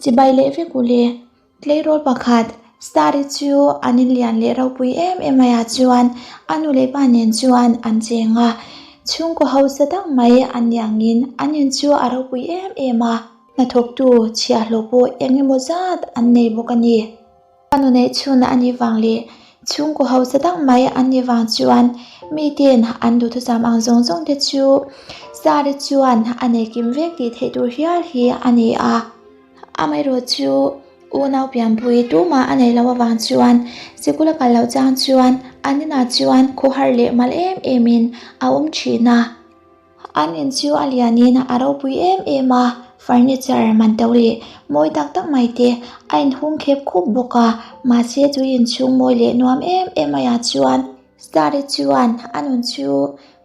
Chibai leh vek u le. Tleirawl pakhat, Stari chu an inlian leh ropui em em maiah chuan a nu leh pa nen chuan an cheng a. Chhungkaw hausa tak mai an ni angin an in chu a ropui em em a. Hnathawktu chhiahhlawh pawh eng emaw zat an nei bawk a ni. A nu neih chhun a nih vang leh chhungkaw hausa tak mai an nih vang chuan miten an duhthusam ang zawng zawng te chu Sari chuan a nei kim vek tih theih tur hial hi a ni a. Amaherawh chu unau pianpui tumah a neih loh avang chuan sikul a kal loh chang chuan an inah chuan khawhar leh mal em emin a awm thin a. An in chu a lianin a ropui em em a, furniture man to leh mawi tak tak mai te a inhung khep khup bawk a, mahse chu inchhung mawi leh nuam em em maiah chuan Stari chuan a nun chu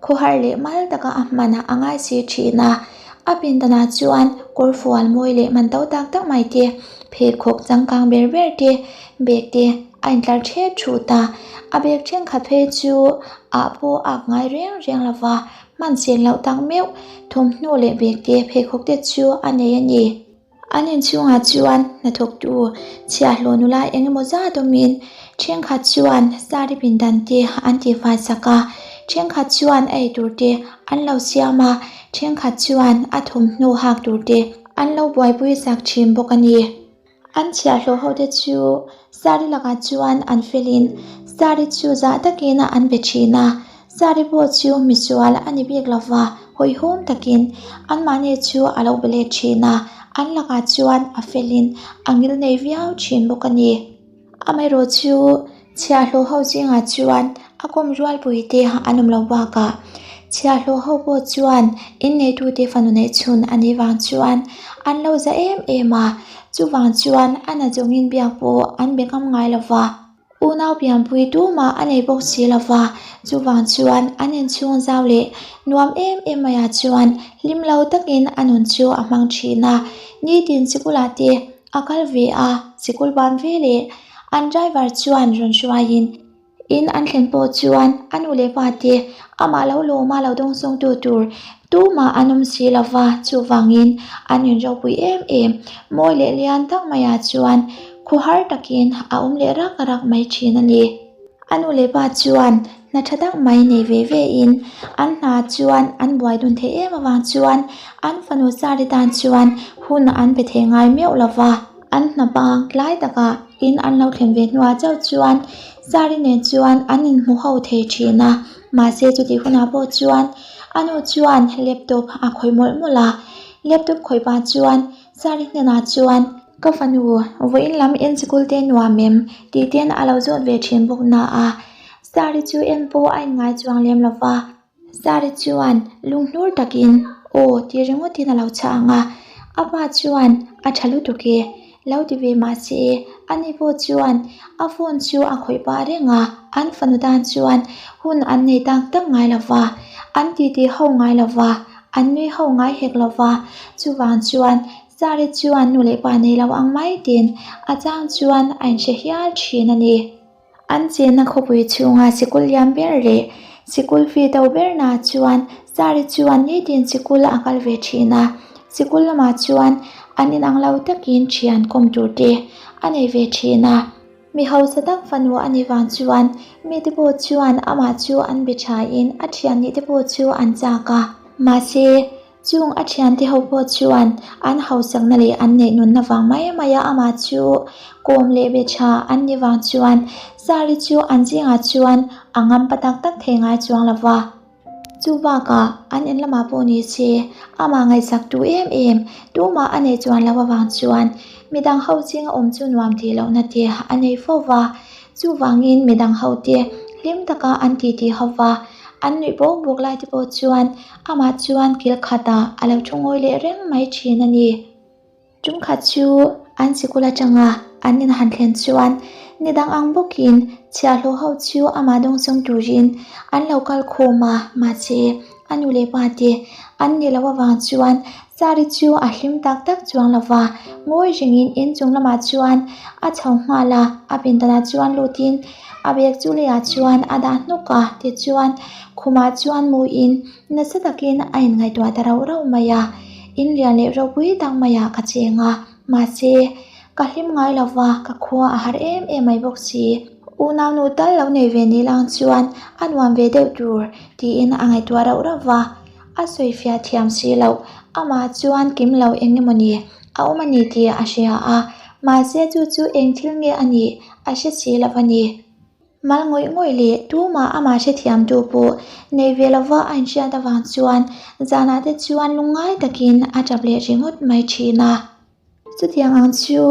khawhar leh mal taka a hman a ngai si thin a, a pindanah chuan kawrfual mawi leh man to tak tak mai te, pheikhawk changkang ber ber te, bag te a intlar thet thut a, a bag thenkhat phei chu ah pawh a ak ngai reng reng lo va, hman chen loh tak meuh thawmhnaw leh bag te pheikhawk te chu a nei a ni. An inchhungah chuan hnathawktu chhiahhlawh nula eng emaw zat awmin thenkhat chuan sari pindan te an tihfai sak a, thenkhat chuan a eitur te an lo siam a, thenkhat chuan a thawmhnaw hak tur te an lo buaipui sak thin bawk a ni. An chhiahhlawh ho te chu Sari lakah chuan an felin Sari chu zah takin an be thin a, Sari pawh chu misual a ni bik lo va, hawihhawm takin anmahni chu a lo be let thin a, an lakah chuan a felin a ngilnei viau thin bawk a ni. Amaherawh chu chhiahhlawh ho zingah chuan a kawm rualpui te an awm lo bakah chhiahhlawh ho pawh chuan inneitute fanu neih chhun a nih vang chuan an lo za em em a, chuvang chuan a na zawngin biak pawh an be ngam ngai lo va. Unau pianpui tumah a nei bawk si lo va, chuvang chuan an inchhung zau leh nuam em em maiah chuan hlim lo takin a nun chu a hmang thin a, nitin sikulah te A kal ve a, sikul ban ve leh an driver chuan rawn hruaiin in an thlen pawh chuan a nu leh pa te amah lo lawma lo dawngsawngtu tur tumah an awm si lo va, chuvangin an inropui em em. Mawi leh lian tak maiah chuan khuhar takin a awm leh rak rak mai thin a ni. A nu leh pa chuan hna tha tak mai nei ve ve in an hna chuan an buai dun theih em avang chuan an fanu Sari tan chuan hun an pe thei ngai meuh lo va. An hna bang tlai takah in an lo thlen ve hnuah chauh chuan Sari nen chuan an inhmu ho thei thin a, mahse chutih hunah pawh chuan a nu chuan laptop a khawih mawlh mawlh a, laptop khawih pah chuan Sari hnenah chuan Ka fanu, vawiin lam en sikul te nuam em? tih ten a lo zawt ve thin bawk na a, Sari chu en pawh a inngai chuang lem lo va. Sari chuan lunghnur takin aw ti ringawtin a lo chhang a, a pa chuan a tha lutuk e, lo ti ve mah se ani pawh chuan a phone chu a khawih pah reng a, an fanu tan chuan hun an nei tak tak ngai lo va, an titi ho ngai lo va, an nui ho ngai hek lo va, chuvang chuan Sari chuan nu leh pa nei lo ang mai tiin a chang chuan a inhre hial thin a ni. An chenna khawpui chhunga sikul liam ber leh sikul fee do berna chuan Sari chuan nitin sikul a kal ve thin a, sikul lamah chuan an inang lo takin thian kawm tur te a nei ve thin a. Mi hausa tak fanu a nih vang chuan mite pawh chuan amah chu an be thain a thian nih te pawh chu an chak a, mahse, Chung a thiante ho pawh chuan an hausakna leh an neih nunna vang mai mai a amah chu kawm leh be tha an ni vang chuan Sari chu an zingah chuan a ngam pa tak tak thei ngai chuang lo va. Chu bakah an in lamah pawh ni se amah ngaihsak tu em em tumah a neih chuan loh avang chuan midang ho zinga awm chu nuam tih lohna te a nei fo va. Chuvangin midang ho te hlim taka an titi ho va, an nuih bawk bawk lai te pawh chuan Amah chuan kil khatah a lo thu ngawi leh reng mai thin a ni. Tum khat chu an sikul atanga an in han thlen chuan ni dang ang bawkin chhiahhlawh ho chu amah dawngsawng turin an lo kal khawm a, mahse a nu leh pa te an ni loh avang chuan Sari chu a hlim tak tak chuang lo va, ngawi rengin inchung lamah chuan a chho nghal a, a pindanah chuan lutin A bag chu leiah chuan a dah hnuk a, tichuan khumah chuan muin nasa takin a inngaihtuah ta rauh rauh mai a, in lian leh ropui tak maiah ka cheng a. Mahse, ka hlim ngai lo va, ka khua a har em em mai bawk si. Unaunu tal lo nei ve ni lang chuan a nuam ve deuh tur tiin a ngaihtuah rauh rauh va. A sawifiah thiam si loh, amah chuan kim lo eng emaw ni a awm a ni tih a hria a, mahse chu chu eng thil nge a nih a hre si lo a ni. Mal ngawih ngawih leh tumah amah hrethiamtu pawh nei ve lova a inhriat avang chuan zanah te chuan lungngai takin a tap leh ringawt mai thin a. Chutiang ang chu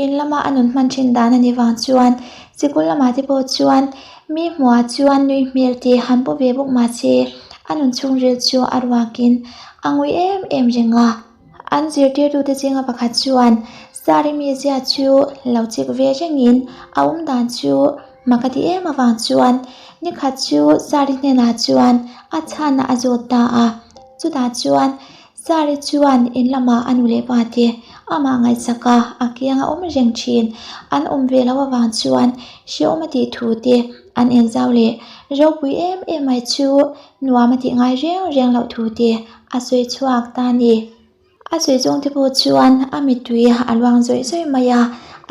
in lama a nun hman thin dan a nih vang chuan sikul lamah te pawh chuan mi hmuhah chuan nui hmel te han pu ve bawk mahse a nun chhungril chu a ruakin a ngui em em reng a. An zirtirtute zinga pakhat chuan Sari mizia chu lo chik ve rengin a awm dan chu mak a ti em avang chuan nikhat chu Sari hnenah chuan a chhan a zawt ta a. Chutah chuan Sari chuan in lamah a nu leh pa te amah ngaihsak a, a kiang a awm reng thin. An awm ve loh avang chuan hrehawm a tih thu te an inzau leh ropui em em mai chu nuam a tih ngai reng reng loh thu te a sawi chhuak ta a ni. A sawi zawng te pawh chuan a mittui a luang zawih zawih mai a,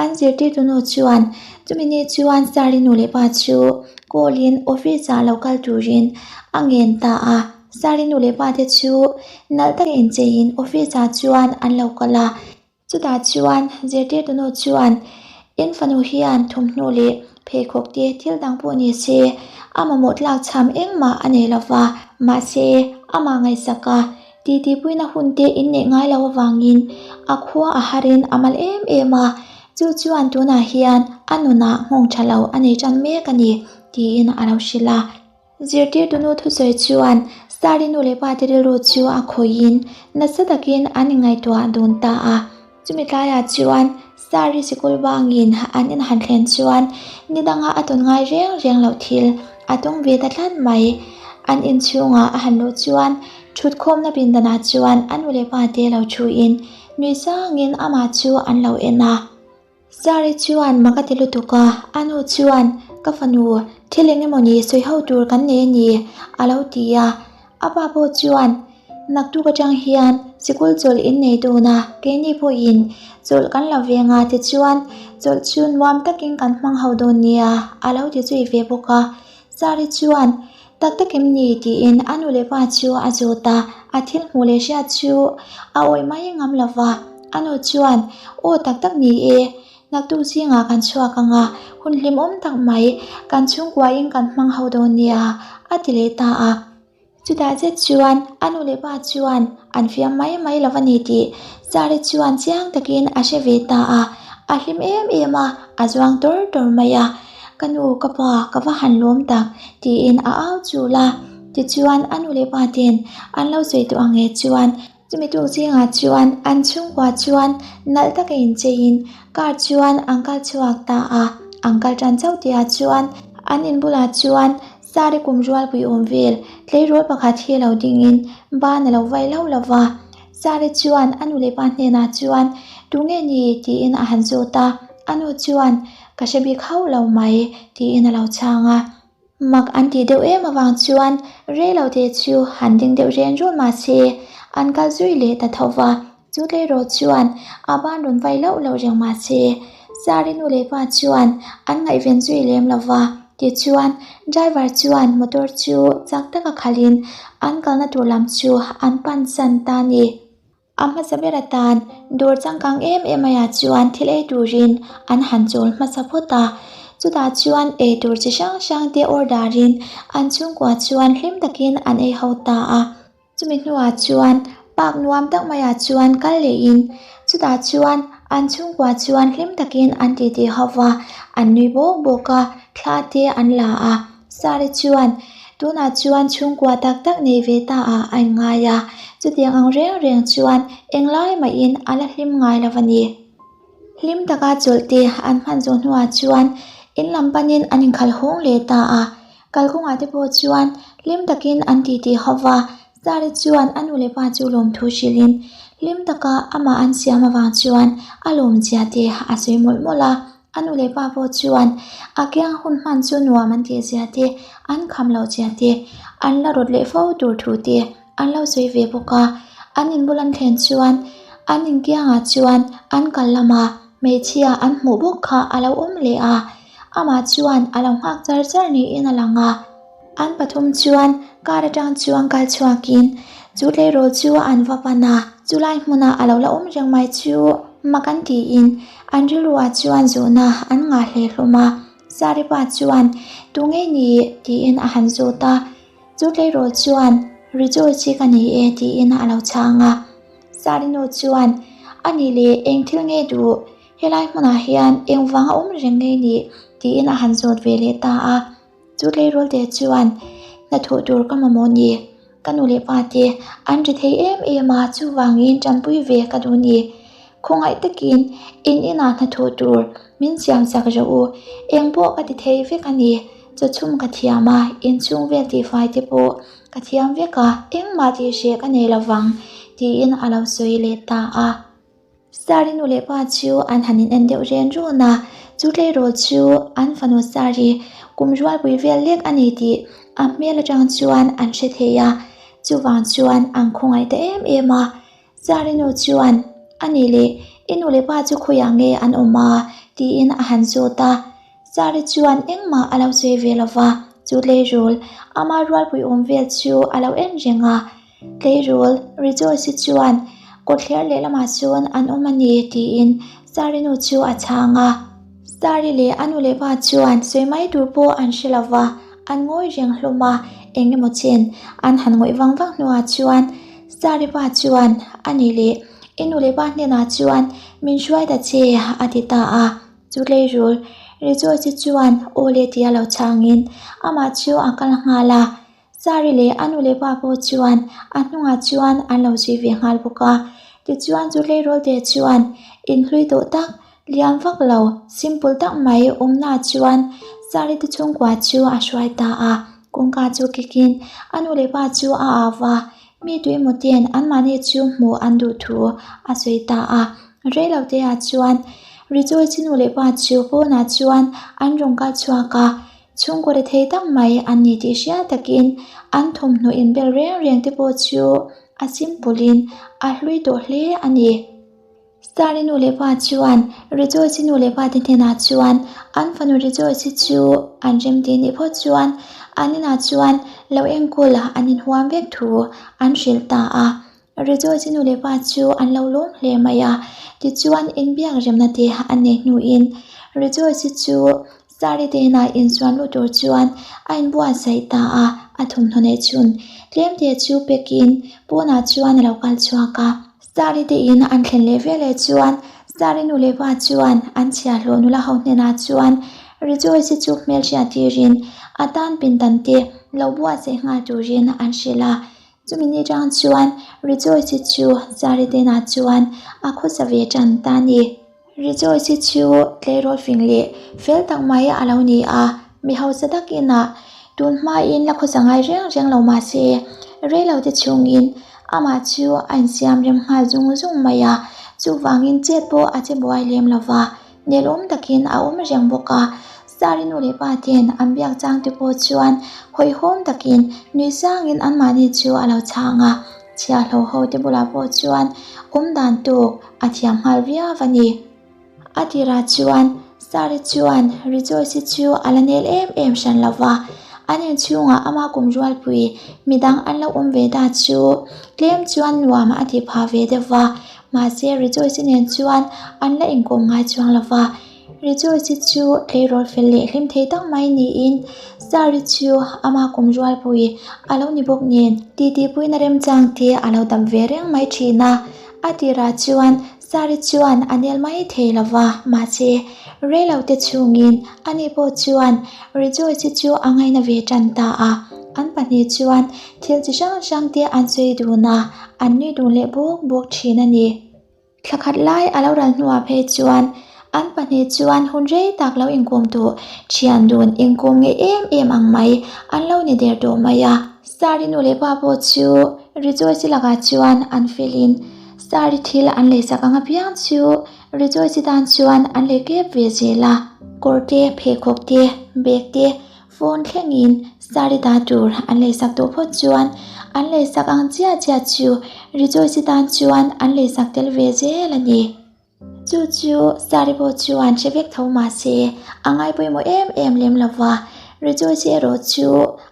an zirtirtu nu chuan chumi ni chuan Sari nu leh pa chu call in office ah lo kal turin a ngen ta a. Sari nu leh pa te chu nalh taka incheiin office ah chuan an lo kal a. Chutah chuan zirtirtu nu chuan in fanu hian thawmhnaw leh pheikhawk te thil dang pawh ni se a mamawh tlak chham engmah a nei lova, mahse amah ngaihsak a titipuina hun te inneih ngai lo avangin a khua a harin a mal em em a, chu chuan tunah hian a nunah nghawng tha lo a nei tan mek a ni tiin a lo hrilh a. Zirtirtu nu thusawi chuan Sari nu leh pa te rilru chu a khawihin nasa takin an inngaihtuah dun ta a. Chumi tlaiah chuan Sari sikul bangin an in han thlen chuan ni danga a tawn ngai reng reng loh thil a tawng ve ta tlat mai. An inchhungah a han luh chuan thutkhawmna pindanah chuan a nu leh pa te lo thuin nui sangin amah chu an lo en a. Sari chuan mak a ti lutuk a, a nu chuan, Ka fanu, thil eng emaw ni sawi ho tur kan nei a ni, a lo ti a. A pa pawh chuan, Naktuk atang hian sikul chawlh in nei dawn a, keini pawhin chawlh kan la ve nga tichuan chawlh chu nuam takin kan hmang ho dawn nia, a lo ti zui ve bawk a. Sari chuan, Tak tak em ni? tiin a nu leh pa chu a zawt a, a thil hmuh leh hriat chu a awih mai ngam lo va. A nu chuan, Aw tak tak ni e, naktuk zingah kan chhuak ang a, hun hlimawm tak mai kan chhungkuain kan hmang ho dawn nia, a ti leh ta a. Chutah zet chuan a nu leh pa chuan an fiam mai mai lo a ni tih Sari chuan chiang takin a hre ve ta a, a hlim em em a, a zuang tawr tawr mai a. Ka nu, ka pa, ka va han lawm tak tiin a au chul a. Tichuan a nu leh pa ten an lo sawi tawh ang e chuan chumi tuk zingah chuan an chhungkua chuan nalh taka incheiin car chuan an kal chhuak ta a. An kal tan chauh tihah chuan an in bulah chuan Sari kum rualpui awm vel tleirawl pakhat hi lo dingin ban a lo vai hlauh lo va. Sari chuan a nu leh pa hnenah chuan Tunge ni? tiin a han zawt a. A nu chuan Ka hre bik hauh lo mai tiin a lo chhang a. Mak an tih deuh em avang chuan rei lo te chu han ding deuh ren run mahse an kal zui leh ta tho va. Chu tleirawl chuan a ban rawn vai loh loh reng mahse Sari nu leh pa chuan an ngaihven zui lem lo va. Tichuan driver chuan motor chu chak taka khalhin an kalna tur lam chu an pan san ta a ni. A hmasa ber atan dawr changkang em em maiah chuan thil ei turin an han chawl hmasa phawt a. Chutah chuan ei tur chi hrang hrang te order in an chhungkua chuan hlim takin an ei ho ta a. Chumi hnuah chuan park nuam tak maiah chuan kal lehin chutah chuan an chhungkua chuan hlim takin an titi ho va, an nui bawk bawk a, thla te an la a. Sari chuan tunah chuan chhungkua tak tak nei ve ta ah a inngai a, chutiang ang reng reng chuan englai mahin a la hlim ngai lo a ni. Hlim taka chawlh te an hman zawh hnuah chuan in lam panin an inkhalh hawng leh ta a, Kalkawngah te pawh chuan hlim takin an titi ho va, Sari chuan a nu leh pa chu lawmthu hrilhin hlim taka amah an siam avang chuan a lawmzia te a sawi mawlh mawlh a. A nu leh pa pawh chuan a kiang hun hman chu nuam an tihzia te, an kham loh zia te, an la rawt leh fo tur thu te an lo sawi ve bawk a. An inbul an thlen chuan An inkiangah chuan an kal lama hmeichhia an hmuh bawk kha a lo awm leh a, amah chuan a lo nghak char char niin a lang a. An pathum chuan car atang chuan kal chhuakin chu tleirawl chu an va pan a, chulai hmuna a lo la awm reng mai chu mak an tiin an rilruah chuan zawhna an ngah hle hlawm a. Saripa chuan, Tunge ni? tiin a han zawt a. Chu tleirawl chuan, Rejoice hi ka ni e, tiin a lo chhang a. Sarinu chuan, A nih leh eng thil nge duh? Helai hmunah hian eng vang a awm reng nge ni? tiin a han zawt ve leh ta a. Chu tleirawl te chuan, Hnathawh tur ka mamawh ni. Ka nu leh pa te an ri thei em em a, chuvangin tanpui ve ka duh ni. Khawngaih takin in inah hnathawh tur min siam chak rawh u, eng pawh ka ti thei vek a ni. Chawchhum ka thiam a, inchhung vel tihfai te pawh ka thiam vek a, engmah tih hreh ka nei lovang, tiin a lo sawi leh ta a. Sari nu leh pa chu an han in en deuh ren run a, chu tleirawl chu an fanu Sari kum rualpui vel lek a ni tih a hmel atang chuan an hre thei a, chuvang chuan an khawngaih ta em em a. Sari nu chuan, A nih leh, i nu leh pa chu khawiah nge an awm a? tiin a han zawt a. Sari chuan engmah a lo sawi ve lo va, chu tleirawl ama rualpui awm vel chu a lo en reng a. Tleirawl Rejoice chuan kawtthler lehlamah chuan an awm a ni tiin Sari nu chu a chhang a. Sari leh a nu leh pa chuan sawi mai tur pawh an hre lo va, an ngawi reng hlawm a, eng emaw chen an han ngawih vang vang hnuah chuan Sari pa chuan a ni leh i nu leh pa hnenah chuan min hruai ta che a ti ta a. Chu tleirawl Rejoice chuan aw le tia lo chhangin amah chu a kal nghal a. Sari leh a nu leh pa pawh chuan a hnungah chuan an lo zui ve nghal bawk a. Tichuan chu tleirawl te chuan inhlui tawh tak, lian vak lo, simple tak mai awmna chuan Sari te chhungkua chu a hruai ta a. Kawngka chu kikin a nu leh pa chu a au va, mi tuemaw ten anmahni chu hmuh an duh thu a sawi ta a. Reiloteah chuan Rejoice nu leh pa chu pawnah chuan an rawn kal chhuak a. Chhungkaw rethei tak mai an ni tih hriat takin an thawmhnaw inbel reng reng te pawh chu a simple in a hlui tawh hle a ni. Star-i nu leh pa chuan Rejoice-i nu leh pa te hnenah chuan an fanu Rejoice-i chu an remti nih phawt chuan an inah chuan lo enkawl an inhuam vek thu an hrilh ta a. Rejoice-i nu leh pa chu an lo lawm hle mai a, tichuan inbiak remna te an nei hnuin Rejoice-i chu Sari te inah insuan lut tur chuan a inbuatsaih ta a, a thawmhnaw neih chhun tlem te chu pekin pawnah chuan a lo kal chhuak a. Sari te in an thlen leh veleh chuan Sari nu leh pa chuan an chhiahhlawh nula ho hnenah chuan Rejoice-i chu hmelhriat tirin a tan pindan te lo buatsaih nghal turin an hrilh a. Chumi ni tang chuan Rejoice-i chu Zaridena chuan a khawsa ve tan ta a ni. Rejoice-i chu tleirawl fing leh fel tak mai a lo ni a, mi hausa tak inah tun hmain la khawsa ngai reng reng lo mah se, reilote chhungin amah chu a insiam rem nghal zung zung mai a, chuvangin chet pawh a che buai lem lo va. Nelawm takin a awm reng bawk a, Sari nu leh pa ten an biak chang te pawh chuan hawihhawm takin nui sangin anmahni chu a lo chhang a, chhiahhlawh ho te bulah pawh chuan awm dan tawk a thiam nghal viau a ni. A tirah chuan Sari chuan Rejoice-i chu a la nel em em hran lo va, an inchhungah ama kum rualpui midang an lo awm ve ta chu tlem chuan nuam a ti phah ve deuh va, Mahse, Rejoice-i nen chuan an la inkawm ngai chuang lo va. Rejoice-i chu tleirawl fel leh hlim thei tak mai niin Sari chu ama kum rualpui a lo ni bawk nen titipuina remchang te a lo dam ve reng mai thin a. A tirah chuan Sari chuan a nel mai thei lo va, mahse, reilote chhungin ani pawh chuan Rejoice-i chu a ngaina ve tan ta a. An pahnih chuan thil chi hrang hrang te an sawi dun a, an nui dun leh bawk bawk thin a ni. Thla khat lai a lo ral hnuah phei chuan an pahnih chuan hun rei tak lo inkawm tawh thian dun inkawm ngei em em ang mai an lo ni der tawh mai a. Sari nu leh pa pawh chu Rejoice-i lakah chuan an felin Sari thil an leisak ang apiang chu Rejoice-i tan chuan an lei kep ve zel a. Kawr te, pheikhawk te, bag te, Phone thlengin Sari ta tur an leisak tawh phawt chuan an leisak ang chiah chiah chu Rejoice-i tan chuan an leisak tel ve zel a ni. Chu chu Sari pawh chuan hre vek tho mah se a ngai pawimawh em em lem lo va, Rejoice-i erawh chu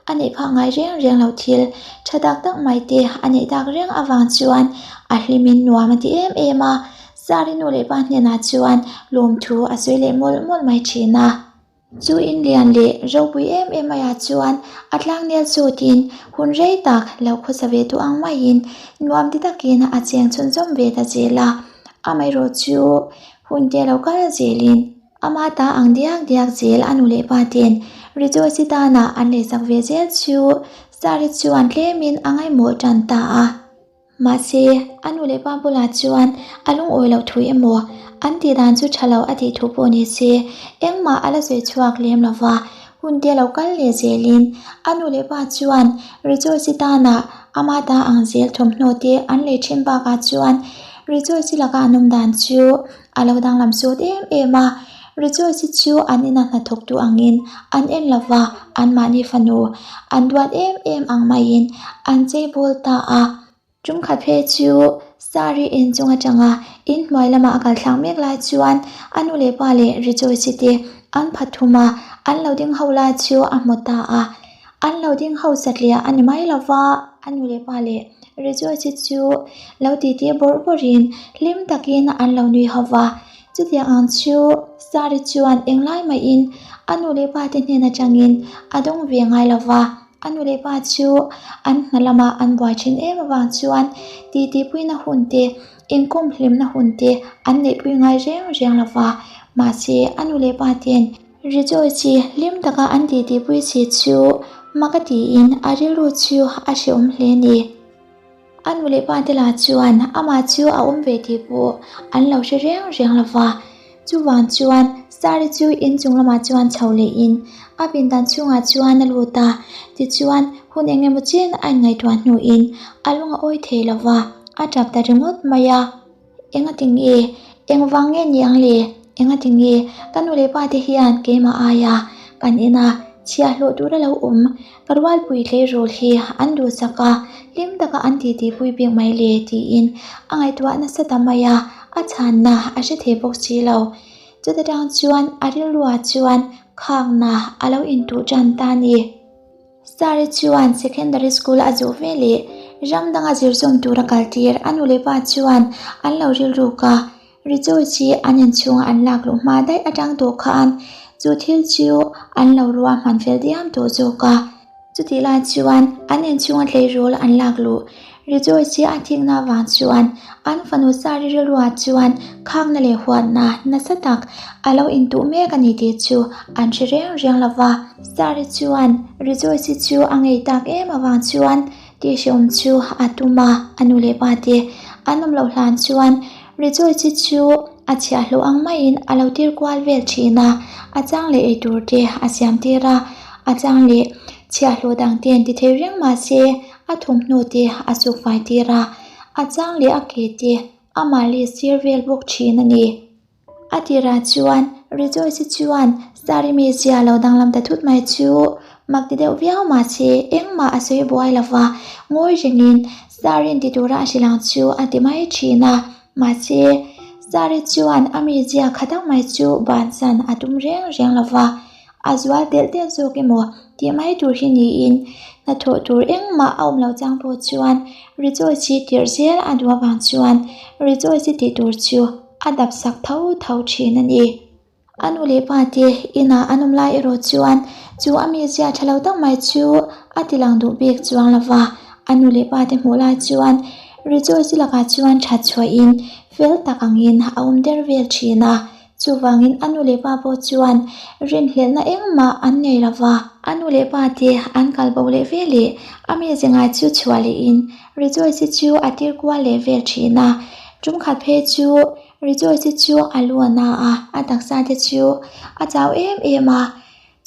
a neih phah ngai reng reng lo thil tha tak tak mai te a neih tak reng avang chuan a hlimin nuam a ti em em a, Sari nu leh pa hnenah chuan lawmthu a sawi leh mawlh mawlh mai thin a. Chu in lian leh ropui em em maiah chuan a tlangnel chutin hun rei tak lo khawsa ve duh ang maiin nuam ti takin a cheng chhunzawm ve ta zel a. Amaherawh chu hun te lo kal zelin ama ta ang diak diak zel a nu leh pa ten Rejoice-i tana an lehsak ve zel chu Sari chuan tlemin a ngaihmawh tan ta a. Mahse, a nu leh pa bulah chuan a lungawi loh thu emaw, an tih dan chu tha lo a tih thu pawh ni se, engmah a la sawi chhuak lem lo va. Hun te lo kal leh zelin a nu leh pa chuan Rejoice-i tana ama ta ang zel thawmhnaw te an lei thin bakah chuan Rejoice-i laka an awm dan chu a lo danglam sawt em em a. Rejoice-i chu an ina hnathawktu angin an en lo va, anmahni fanu an duat em em ang maiin an cheibawl ta a. Tumkhat phei chu Sari inchung atanga inhnuai lama a kal thlak mek lai chuan a nu leh pa leh Rejoice-i te an phat thum a, an lo ding ho lai chu a hmu ta a. An lo ding ho satliah a ni mai lo va, a nu leh pa leh Rejoice-i chu lo titi bawrh bawrhin hlim takin an lo nui ho va. Chutiang ang chu Sari chuan englai mahin a nu leh pa te hnen atangin a dawng ve ngai lo va, a nu leh pa chu an hna lamah an buai thin em avang chuan titipuina hun te, inkawm hlimna hun te an neihpui ngai reng reng lo va. Mahse, a nu leh pa ten Rejoice-i hlim taka an titipui si chu mak a tiin a rilru chu a hrehawm hle a ni. A nu leh pa te lah chuan amah chu a awm ve tih pawh an lo hre reng reng lo va. Chuvang chuan Sari chu inchung lamah chuan chho lehin a pindan chhungah chuan a lut a, tichuan hun eng emaw chen a inngaihtuah hnuin a lung a awi thei lo va, a tap ta ringawt mai a. Enga ti nge? Engvang nge ni ang le? Enga ti nge ka nu leh pa te hian keimah aia kan ina chhiahhlawh tura lo awm ka rualpui tleirawl hi an duhsak a, hlim taka an titipui bik mai le tiin a ngaihtuah nasa ta mai a, a chhanna a hre thei bawk si lo. Chuta tang chuan a rilruah chuan khakna a lo intuh tan ta a ni. Sari chuan secondary school a zawh ve leh ram danga zir zawm tur a kal tir. A nu leh pa chuan an lo rilruk a, Rejoice hi an inchhunga an lak luh hma daih atang tawh khan chu thil chu an lo ruahman fel diam tawh zawk a. Chutih lai chuan an inchhunga tleirawl an lak luh Rejoice hi a thikna avang chuan an fanu Sari rilruah chuan khakna leh huatna nasa tak a lo intuh mek a ni tih chu an hre reng reng lo va. Sari chuan Rejoice chu a ngei tak em avang chuan tihhrehawm chu a tum a, a nu leh pa te an awm loh hlan chuan Rejoice chu a chhiahhlawh ang maiin a lo tir kual vel thin a, a chang leh eitur te a siam tir a, a chang leh chhiahhlawh dang ten ti thei reng mah se a thawmhnaw te a chuk fai tir a, a chang leh a ke te a mahli sir vel bawk thin a ni. A tirah chuan Rejoice-i chuan Sari mizia lo danglam ta thut mai chu mak ti deuh viau mahse engmah a sawi buai lo va, ngawi rengin Sari'n ti tura a hrilh ang chu a ti mai thin a. Mahse, Sari chuan a mizia kha tak mai chu bansan a tum reng reng lo va, A zual telh telh zawk emaw tih mai tur hi niin hnathawh tur engmah a awm loh chang pawh chuan Rejoice hi tirh zel a duh avang chuan Rejoice hi tih tur chu a dap sak tho tho thin a ni. A nu leh pa te inah an awm lai erawh chuan chu a mizia tha lo tak mai chu a ti lang duh bik chuang lo va, a nu leh pa te hmuh lai chuan Rejoice lakah chuan that chhuahin fel tak angin a awm der vel thin a. Chuvangin a nu leh pa pawh chuan rinhlelhna engmah an nei lo va. A nu leh pa te an kal bo leh ve leh a mi zingai chu chhuah lehin Rejoice-i chu a tir kual leh vel thin a. Tumkhat phei chu Rejoice-i chu a lu a na a, a taksa te chu a chau em em a.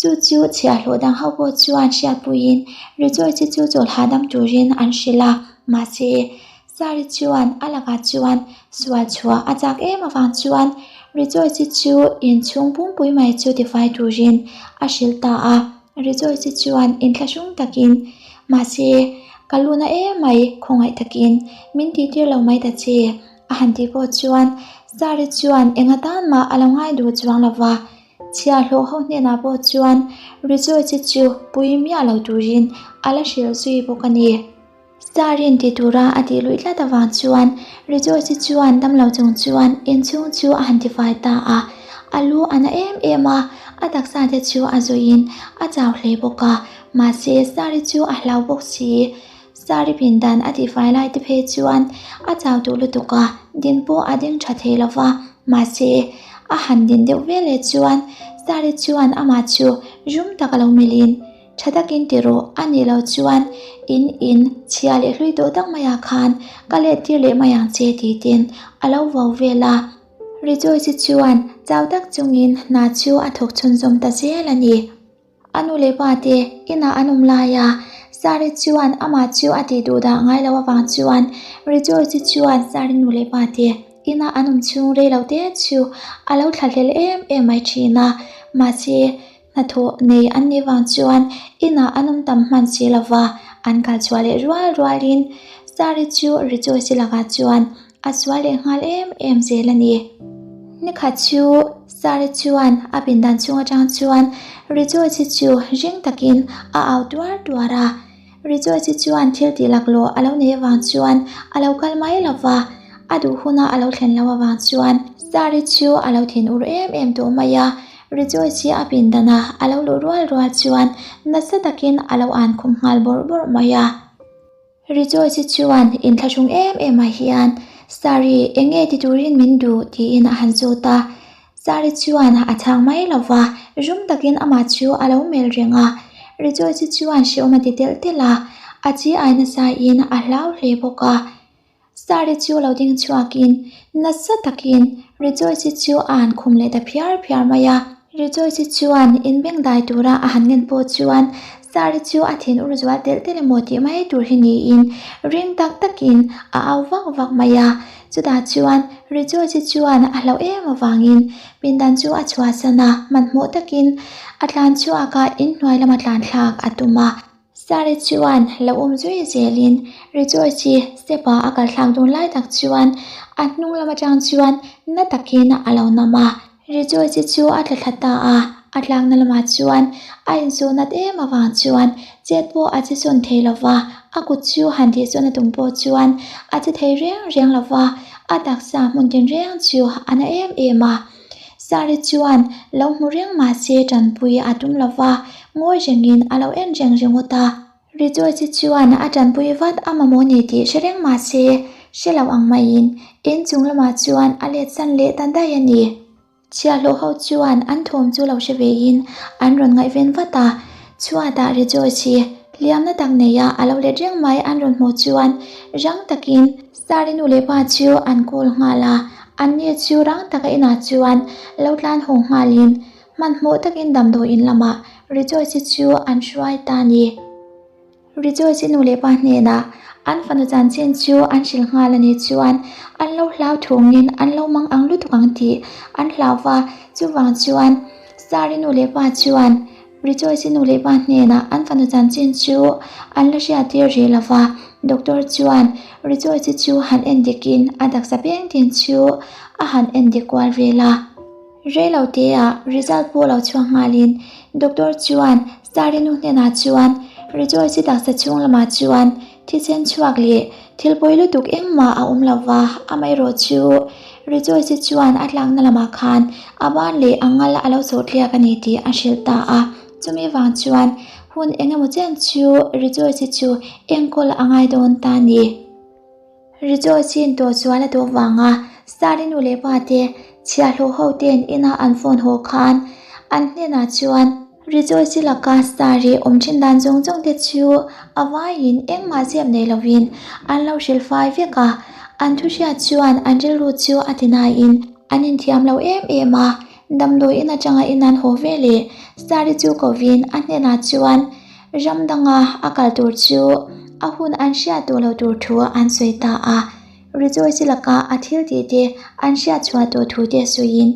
Chu chu chhiahhlawh dang ho pawh chuan hriatpuiin Rejoice-i chu chawlh hahdam turin an hrilh a, mahse Sari chuan a lakah chuan sual chhuah a chak em avang chuan Rejoice-i chu inchhung pumpui mai chu tifai turin a hrilh ta a. Rejoice-i chuan inthlahrung takin, Mahse, ka lu na emai, khawngaih takin min tihtir lo mai ta che, a han tih pawh chuan Sari chuan eng atan mah a lo ngai duh chuang lo va. Chhiahhlawh ho hnenah pawh chuan Rejoice-i chu pui miah lo turin a la hrilh zui bawk a ni. Star-in ti tura a tih luih tlat avang chuan Rejoice-i chuan damlo chung chuan inchhung chu a han tifai ta a. A lu a na em em a, a taksa te chu a zuiin a chau hle bawk a, mahse Star-i chu a hlau bawk si. Star-i pindan a tifai lai te phei chuan a chau duh lutuk a, din pawh a ding tha thei lo va, mahse a han din deuh veleh chuan Star-i chuan amah chu rum tak a lo melhin, Tha takin ti rawh, a nih loh chuan in in chhia leh hlui tawh tak maiah khan ka let tir leh mai ang che tih ten a lo vau vel a. Rejoice chuan chau tak chungin hna chu a thawk chhunzawm ta zel a ni. A nu leh pa te inah an awm lai a, Sari chuan amah chu a tih duh dah ngai loh avang chuan Rejoice chuan Sari nu leh pa te inah an awm chhung rei lo te chu a lo thlahlel em em mai thin a, mahse Hnathawh nei an nih vang chuan inah an awm tam hman si lo va, an kal chhuah leh rual rualin Sari chu Rejoice-i lakah chuan a sual leh nghal em em zel a ni. Nikhat chu Sari chuan a pindan chhung atang chuan Rejoice-i chu ring takin a au tuar tuar a. Rejoice chuan thil tih laklawh a lo nei avang chuan a lo kal mai lo va, a duh huna a lo thlen loh avang chuan Sari chu a lo thin ur em em tawh mai a. Rejoice a pindan a a lo luh rual rual chuan nasa takin a lo an khum nghal bawrh bawrh mai a. Rejoice chuan inthlahrung em em ah hian, Sari, eng nge ti turin min duh? tiin a han zawt a. Sari chuan a chhang mai lo va, rum takin amah chu a lo mel reng a. Rejoice chuan hreawm a ti telh telh a, a chi ai nasain a hlau hle bawk a. Sari chu lo ding chhuakin nasa takin Rejoice chu a han khum leh ta phiar phiar mai a. Rejoice chuan inbeng dai tura a han ngen pawh chuan Sari chu a thin ur zual telh telh emaw tih mai tur hi niin ring tak takin a au vak vak mai a. Chutah chuan Rejoice chuan a hlauh em avangin pindan chu a chhuahsan a, hmanhmawh takin a tlan chhuak a, inhnuai lama tlan thlak a tum a. Sari chuan lo awm zui zelin Rejoice-i step-a a kal thlak dawn lai tak chuan a hnung lam atang chuan na takin a lo nam a. Rejoice-i chu a tla thla ta a, a tlakna lamah chuan a insawh nat em avang chuan chet pawh a che sawn thei lo va, a kut chu han tih sawn a tum pawh chuan a che thei reng reng lo va, a taksa hmun tin reng chu a na em em a. Sari chuan lo hmu reng mahse tanpui a tum lo va, ngawi rengin a lo en reng ringawt a. Rejoice chuan a tanpui vat a mamawh ni tih hre reng mahse hre lo ang maiin inchung lamah chuan a let san leh ta daih a ni. Chhiahhlawh ho chuan an thawm chu lo hre vein an rawn ngaihven vat a, chhuatah Rejoice hi hliamna tak neia a lo let reng mai an rawn hmuh chuan rang takin Sari nu leh pa chu an call nghal a, anni chu rang taka inah chuan lo tlan haw nghalin hmanhmawh takin damdawiin lamah Rejoice-i chu an hruai ta a ni. Rejoice-i nu leh pa hnenah an fanu chanchin chu an hrilh nghal a nih chuan an lo hlau thungin an lo mang ang lutuk ang tih an hlau va, chuvang chuan Sari nu leh pa chuan Rejoice-i nu leh pa hnenah an fanu chanchin chu an la hriat tir rih lo va, doctor chuan Rejoice-i chu han en dikin a taksa peng tin chu a han en dik kual vel a. Rei lo teah result pawh lo chhuak nghalin doctor chuan Sari nu hnenah chuan Rejoice-i taksa chhung lamah chuan thisen chhuak leh thil pawi lutuk engmah a awm lo va, amaherawh chu Rejoice-i chuan a tlakna lamah khan a ban leh a ngal a lo chawhtliak a ni tih a hrilh ta a, chumi vang chuan hun eng emaw chen chu Rejoice-i chu enkawl a ngai dawn ta a ni. Rejoice-in tawhsual a duh vanga Sari nu leh pa te chhiahhlawh ho ten ina an phone haw khan an hnenah chuan Rejoice-i laka Sari awm thin dan zawng zawng te chu a vaiin engmah zep nei lovin an lo hrilh fai vek a, an thu hriat chuan an rilru chu a ti naiin an inthiam lo em em a, damdawi in atanga in an haw ve leh Sari chu kovin a hnenah chuan Ram danga a kal tur chu a hun an hriat tawh lo tur thu an sawi ta a, Rejoice-i laka a thil tih te an hriat chhuah tawh thu te sawiin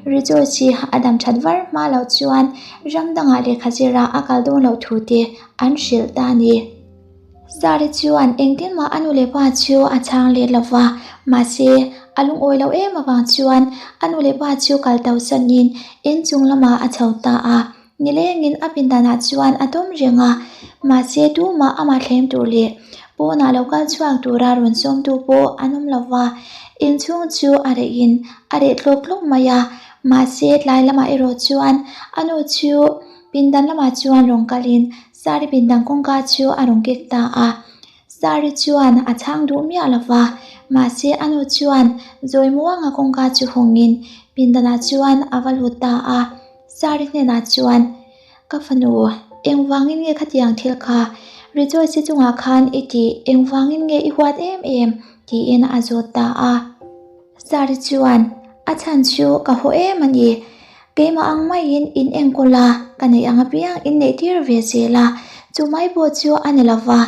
Rejoice hi a dam that var hma loh chuan ram dangah lehkha zira a kal dawn loh thu te an hrilh ta a ni. Sari chuan engtin mah a nu leh pa chu a chhang let lo va, mahse a lungawi loh em avang chuan a nu leh pa chu kal to sanin inchung lamah a chho ta a. Nilengin a pindanah chuan a tawm reng a, mahse tumah amah thlem tur leh pawnah lo kal chhuak tura rawn sawmtu pawh an awm lo va, inchhung chu a rehin a reh tlawk tlawk mai a, mahse tlai lamah erawh chuan a nu chu pindan lamah chuan rawn kalin sari pindan kawngka chu a rawn kek ta a. Sari chuan a chhang duh miah lo va, mahse a nu chuan zawi muanga kawngka chu hawngin pindanah chuan a va lut ta a. Sari hnenah chuan, Ka fanu, engvangin nge khatiang thil kha Rejoice-i chungah khan i tih, engvangin nge i huat em em? tiin a zawt ta a. Sari chuan, A chhan chu ka haw em a ni. Keimah ang maiin in enkawl a, ka neih ang apiang in neih tir ve zel a, chu mai pawh chu a ni lo va,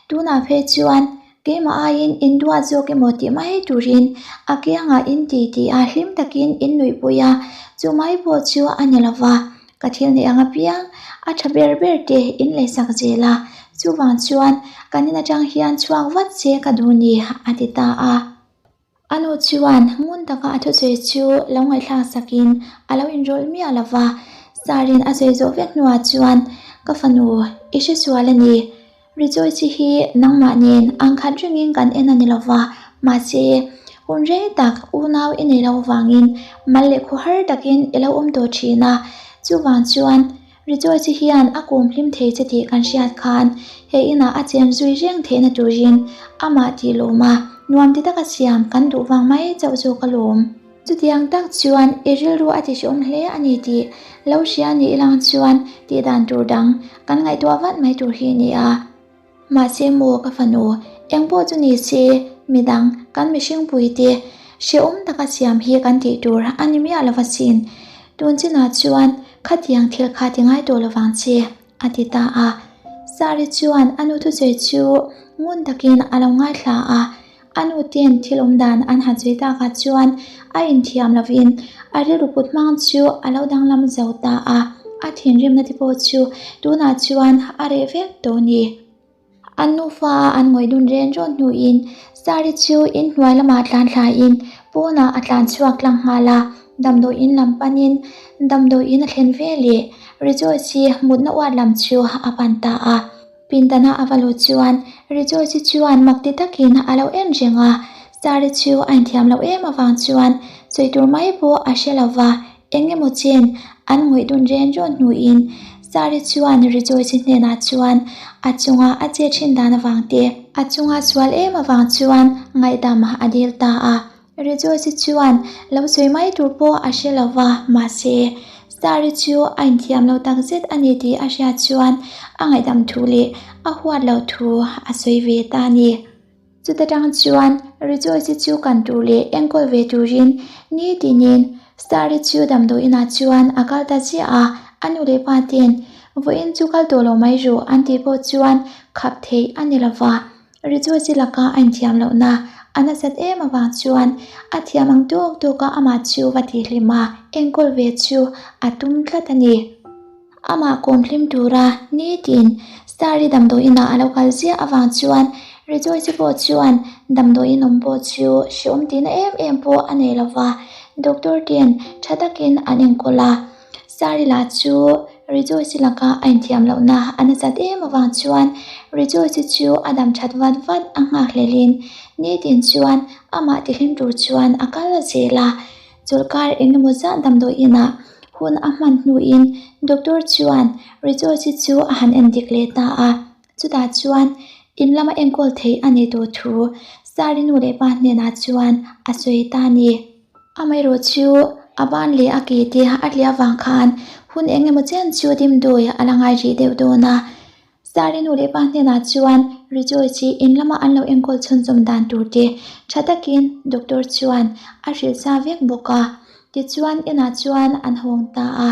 tunah phei chuan keimah aiin in duat zawk emaw tih mai turin a kiangah in ti tih a hlim takin in nuihpui a, chu mai pawh chu a ni lo va, ka thil neih ang apiang a tha ber ber te in leisak zel a, chuvang chuan kan in atang hian chhuak vat se ka duh ni a ti ta a. A nu chuan ngun taka a thusawi chu lo ngaihthlak sakin a lo inrawlh miah lo va, Sarin a sawi zawh vek hnuah chuan, Ka fanu, i hre sual a ni. Rejoice hi nangmah nen ang khat rengin kan en a ni lo va, mahse, hun rei tak unau i nei lo avangin mal leh khawhar takin i lo awm tawh thin a, chuvang chuan Rejoice hian a kum hlim thei che tih kan hriat khan he inah a chen zui reng theihna turin amah tih lawm a, nuam ti taka siam kan duh vang mai chauh zawk alawm. Chutiang tak chuan i rilru a tihrehawm hle a ni tih lo hria ni ilang chuan tih dan tur dang kan ngaihtuah vat mai tur hi a ni a. Mahse maw ka fanu, eng pawh chu ni se midang kan mihring puite hrehawm taka siam hi kan tih tur a ni miah lo asin. Tun chinah chuan khatiang thil kha ti ngai tawh lovang che, a ti ta a. Sari chuan a nu thusawi chu ngun takin a lo ngaithla a. A nu ten thil awm dan an han sawi takah chuan a inthiam lovin a rilru put hmang chu a lo danglam zo ta a, a thinrimna te pawh chu tunah chuan a reh vek tawh a ni. An nufa a an ngawih dun ren rawn hnuin Sari chu inhnuai lamah tlan thlain pawnah a tlan chhuak tlang nghal a, damdawi in lam panin damdawi in a thlen ve leh Rejoice hi mutna uat lam chu a pan ta a. Pindana a va lut chuan Rejoice chuan mak ti takin a lo en reng a, Sari chu a inthiam loh em avang chuan sawi tur mai pawh a hre lo va, eng emaw chen an ngawih dun ren rawn hnuin Sari chuan Rejoice hnenah chuan a chunga a che thin dan avang te, a chunga sual em avang chuan ngaihdam a dil ta a. Rejoice chuan lo sawi mai tur pawh a hre lo va, mahse, Star-i chu a inthiam lo tak zet a ni tih a hriat chuan a ngaihdam thu leh a huat loh thu a sawi ve ta a ni. Chuta tang chuan Rejoice chu kan tur leh enkawl ve turin ni tinin Star-i chu damdawi inah chuan a kal ta chiah a, a nu leh pa ten vawiin chu kal tawh lo mai rawh an tih pawh chuan khap theih a ni lo va. Rejoice laka a inthiam lohna a nasat em avang chuan a thiam ang tawk tawka amah chu va tihhlim a, enkawl ve chu a tum tlat a ni. Amah kawm hlim tura nitin Starry damdawiinah a lo kal ziah avang chuan Rejoice pawh chuan damdawiin awm pawh chu hreawm tihna em em pawh a nei lova, doctor ten tha takin an enkawl a. Sari lah chu Rejoice laka a inthiam lohna a nasat em avang chuan Rejoice chu a dam that vat vat a nghakhlelhin nitin chuan amah tihlim tur chuan a kal zel a. Chawlhkar eng emaw zah damdawi inah hun a hman hnuin doctor chuan Rejoice chu a han endik leh ta a. Chutah chuan in lama enkawl theih a nih tawh thu Sari nu leh pa hnenah chuan a sawi ta a ni. Amaherawh chu a ban leh a ke te a tliah avang khan hun eng emaw chen chu dimdawi a la ngai rih deuh dawn a. Sari nu leh pa hnenah chuan Rejoice hi in lama an lo enkawl chhunzawm dan tur te tha takin doctor chuan a hrilh sa vek bawk a. Tichuan inah chuan an hawng ta a.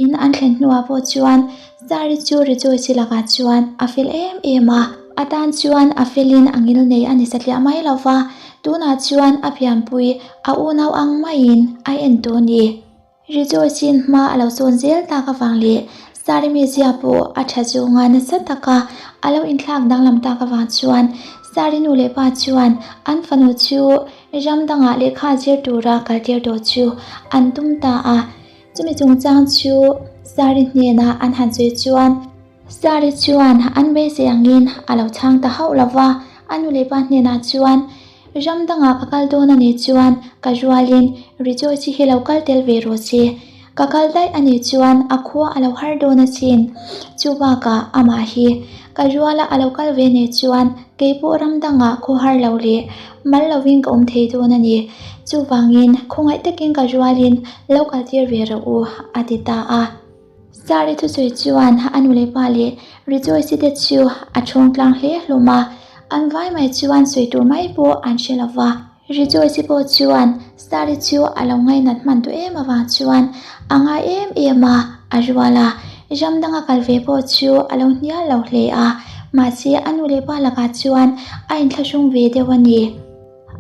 In an thlen hnuah pawh chuan Sari chu Rejoice lakah chuan a fel em em a, a tan chuan a felin a ngil nei a ni satliah mai lo va, tunah chuan a pianpui a unau ang maiin a en tawh a ni. Rejoice-in hma a lo sawn zel tak avang leh Sari mizia pawh a tha zawnga nasa taka a lo inthlak danglam tak avang chuan Sari nu leh pa chuan an fanu chu ram dangah lehkha zir tura kaltir tawh chu an tum ta a. Chumi chungchang chu Sari hnena an han sawi chuan Sari chuan an beisei angin a lo chhang ta hauh lo va, a nu leh pa hnenah chuan, Ram dangah ka kal dawn a nih chuan ka rualin Rejoice hi lo kal tel ve rawh se. Ka kal daih a nih chuan a khua a lo har dawn asin. Chu bakah amah hi ka ruala a lo kal ve nih chuan kei pawh ram dangah khaw har lo leh mal lovin ka awm thei dawn a ni. Chuvangin khawngaih takin ka rualin lo kaltir ve rawh u, a ti ta a. Sari thusawi chuan a nu leh pa leh Rejoice-i te chu a chhawng tlang hle hlawm a, an vai mai chuan sawi tur mai pawh an hre lo va. Rejoice-i pawh chuan Sari chu a lo ngainat hman tawh em avang chuan a ngai em em a, a rual a, ram danga kal ve pawh chu a lo hnial lo hle a, mahse a nu leh pa lakah chuan a inthlahrung ve deuh a ni.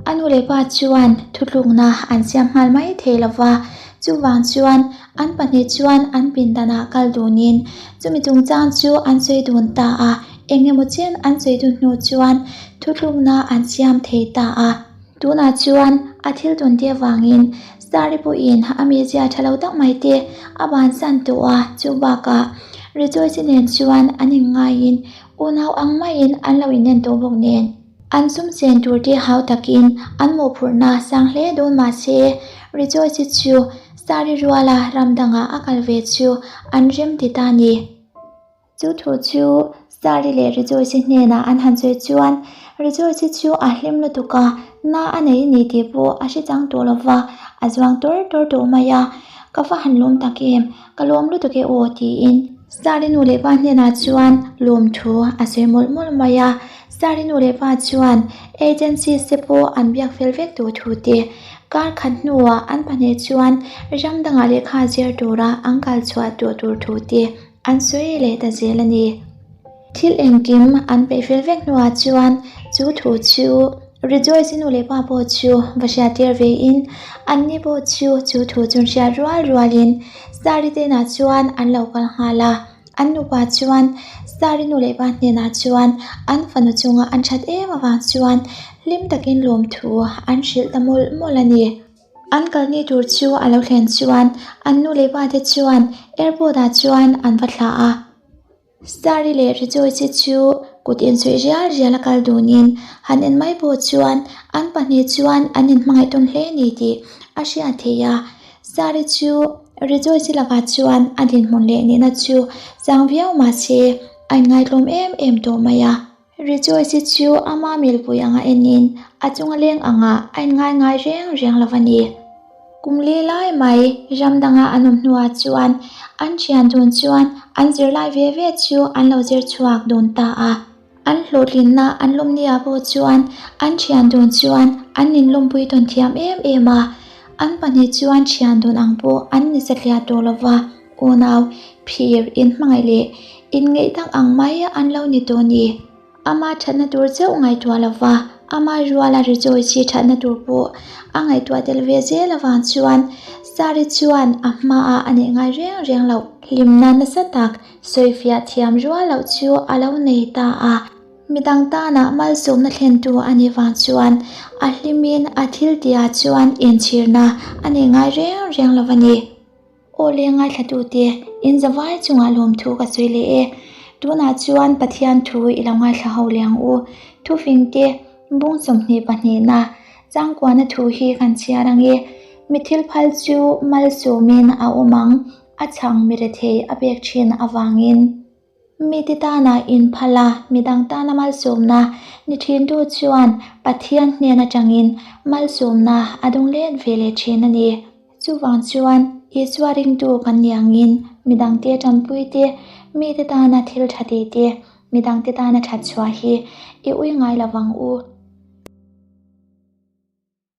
A nu leh pa chuan thutlukna an siam nghal mai thei lo va, chuvang chuan an pahnih chuan an pindanah kal dunin chumi chungchang chu an sawi dun ta a, eng emaw chen an sawi dun hnu chuan thutlukna an siam thei ta a. Tunah chuan a thil tawn te avangin Sari pawhin a mizia tha lo tak mai te a bansan tawh a, chu bakah Rejoice-i nen chuan an inngaiin unau ang maiin an lo inen tawh bawk nen. An sum chen tur te hau takin an mawhphurhna sang hle dawn mah se, Rejoice-i chu Sari ruala ram dangah a kal ve chu an rem ti ta ni. Chu thu chu Sari leh Rejoice-i hnenah an han sawi chuan Rejoice-i chu a hlim lutuk a, na a nei a ni tih pawh a hre chang tawh lo va, a zuang tawr tawr tawh mai a, Ka va han lawm tak em, ka lawm lutuk e aw tiin Sari nu leh pa hnenah chuan lawmthu a sawi mawlh mawlh mai a. Sari nu leh pa chuan agencies te pawh an biak fel vek tawh thu te, kar khat hnuah an pahnih chuan ram dangah lehkha zir tura an kal chhuah tawh tur thu te an sawi leh ta zel a ni. Thil engkim an peih fel vek hnuah chuan chu thu chu Rejoice-i nu leh pa pawh chu va hriattir vein anni pawh chu chu thu chu hriat rual rualin Sari te inah chuan an lo kal nghal a. An nupa chuan Sari nu leh pa hnenah chuan an fanu chunga an that em avang chuan hlim takin lawmthu an hrilh ta mawlh mawlh a ni. An kalni tur chu a lo thlen chuan an nu leh pa te chuan airport ah chuan an va thlah a. Sari leh Rejoice-i chu kut insuih rial rial a kal dunin han en mai pawh chuan an pahnih chuan an inhmangaih tawn hle ni tih a hriat theih a. Sari chu Rejoice-i lakah chuan a dinhmun leh nihna chu chang viau mah se a inngaitlawm em em tawh mai a. Rejoice-i chu ama milpui anga enin a chunga leng angah a inngai ngai reng reng lo a ni. Kum li lai mai ram danga an awm hnuah chuan an thian dun chuan an zirlai ve ve chu an lo zir chhuak dun ta a. An hlawhtlinna an lawmniah pawh chuan an thian dun chuan an inlawmpui tawn thiam em em a. An pahnih chuan thian dun ang pawh an ni satliah tawh lo va, unau, phir, inhmangaih leh inngeih tak ang mai an lo ni tawh a ni. Ama thatna tur chauh ngaihtuah lo va, ama ruala Rejoice hi thatna tur pawh a ngaihtuah tel ve zel avang chuan Sari chuan a hmaah a neih ngai reng reng loh. Hlimna nasa tak sawifiah thiam rual loh chu a lo nei ta a. Midang tana malsawmna thlentu a nih vang chuan a hlimin a thil tihah chuan inchhirna a nei ngai reng reng lo a ni. Aw le ngaithlatute, in zavai chungah lawmthu ka sawi leh e. Tunah chuan Pathian thu i lo ngaithla ho leh ang u. Thufingte, bung 22 na, changkuana thu hi kan chhiar ang e. Mi thil phal chu malsawmin a awm ang, a chhang mi rethei a pek thin avangin. Mite tana inphal a, midang tana malsawmna ni thintu chuan Pathian hnen atangin malsawmna a dawng let ve leh thin a ni. Chuvang chuan Isua ringtu kan ni angin midangte tanpui te, mite tana thil tha tih te, midangte tana that chhuah hi i ui ngai lo vang u.